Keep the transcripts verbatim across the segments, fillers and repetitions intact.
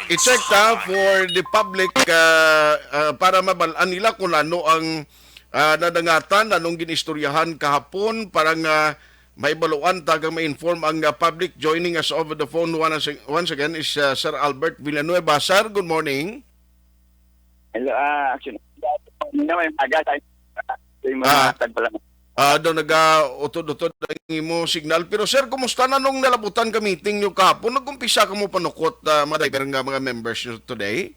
I-check ta for the public, ah, ah, para mabal-an nila kung ano ang, ah, nadangatan, anong ginistoryahan kahapon, para nga maibaluan ta kag ma-inform ang, ah, public. Joining us over the phone one, once again is, ah, Sir Albert Villanueva. Sir, good morning. Hello, ah, actually, hindi naman yung aga, sa yung mga Ah. tag pala. Ah, do nagautod-utod ang imo signal. Pero sir, kumusta na nung nalabutan ka meeting nyo kahapon? Nag-umpisa ka mo panukot, ah, mga driver nga mga members nyo today?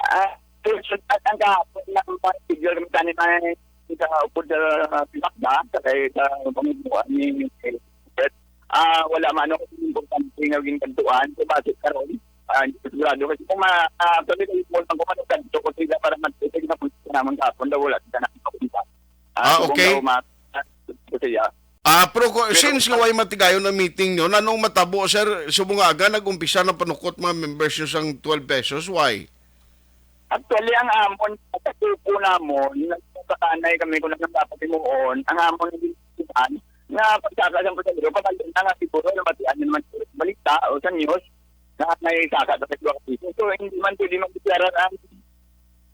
Ah, so, so, at ang kahapon na mga schedule kami tani na sa upod sa Pinakda, sa kay sa pangubuan ni Albert. Ah, wala man ako importante nga ginkantuan. So, bakit karon? Ah, hindi ko sigurado kasi kung ma-, ah, actually, kung mo lang kung ano kanto ko sila para mag-isip na punta naman kahapon daw wala sila nakapunta. Ah, so, kung okay. daw ma-, ko siya. Ah, pero ko, Pero- since nga way matigayon ang meeting nyo, nanong matabo, sir? Subong nga aga, nag-umpisa na panukot mga members nyo sang twelve pesos. Why? Actually, ang amon, sa grupo namon, nagpakanay kami kung ano dapat himuon, ang amon nga pagsaka sa pasahero, pamalitan na nga siguro, namatian naman sa balita o sa news, na may saka sa dua ka piso. So, hindi man pwede magdeklarar ang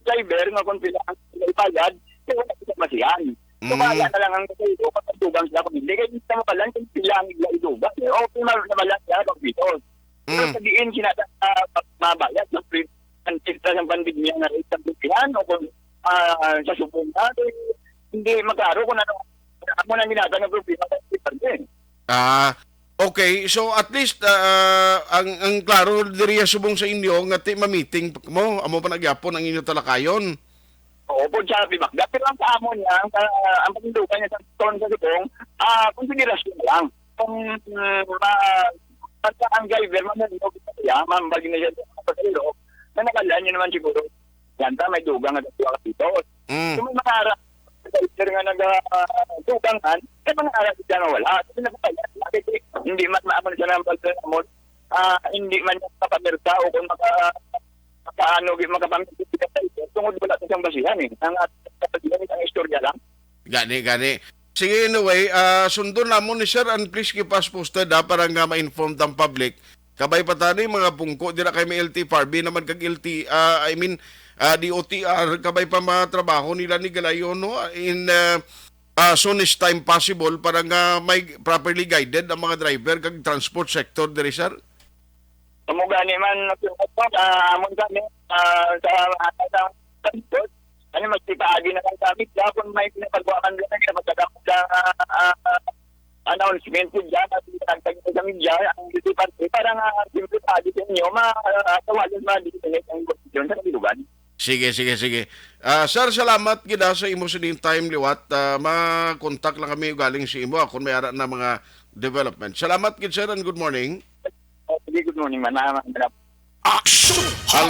driver nga kung pila ang ibayad, so wala sa masihan. So, Mm. bahala na lang ang pasahero, kung magdugang sila kung hindi. Kaya hindi na mabalan kung pila ang ila idugang. O, kung ma-, nabalan sila, pag pisos. Pero Mm. sa diin, sinata, ah, mabayad ng pre-, ang extra ng pandemya nga rate sa Pilipinas o kung, ah, sa subong na, eh, hindi maklaro kung ano, ano na ginatang ng problema sa Pilipinas. Ah, okay. So at least ah, ang ang klaro diri subong sa inyo nga ti ma-meeting mo, amo pa na gyapon ang inyo talakayon. Oo, po sa Bibakda. Pero ang sa amon niya, ang, sa, ang panindugan niya sa ton sa subong, ah, konsiderasyon na lang. Kung mm, ma, pagka ang driver, mamulog siya, mambag na siya sa pasahero, na nakalaan niya naman siguro. Yan ta, may dugang at dua ka pisos. Mm. Kung may mga ara, driver nga nag-dugangan, may mga ara siya nga wala. Kasi nagpapayat. Kasi hindi man maamon siya ng pagkakamot. Ah, hindi man niya makapamirta o kung maka, makaano, makapamirta siya tungod wala sa siyang basihan eh. Ang, ang istorya lang. Gani, gani. Sige, anyway, ah, sundon namon ni sir and please keep us posted ha, para nga ma-inform tang public. Kabay pa tani mga pungko dira kay may L T F R B naman kag L T, ah, I mean, ah, D O T R, kabay pa mga trabaho nila ni Galayo, no? In ah, ah, soonest time possible para nga may properly guided ang mga driver kag transport sector diri, sir. Amo gani man, ah, amon kami, ah, sa, sa, sa, ano, mas ipaagi na lang kami. Kaya kung may pinapagawa man lang, kaya magkakaroon sa, ah, ah, announcement po dyan, at itatag sa media, ang dito parte, para nga, simple pa, di sa inyo, ma, ah, tawagan, ma, di sa inyo, ang posisyon sa kabilugan. Sige, sige, sige. Ah, sir, salamat gid ha, sa imo sining time liwat. Ah, ma-contact lang kami galing sa imo ha, kung may ara na mga development. Salamat gid, sir, and good morning. Oh, sige, good morning, man. Ah, man, Action! Albert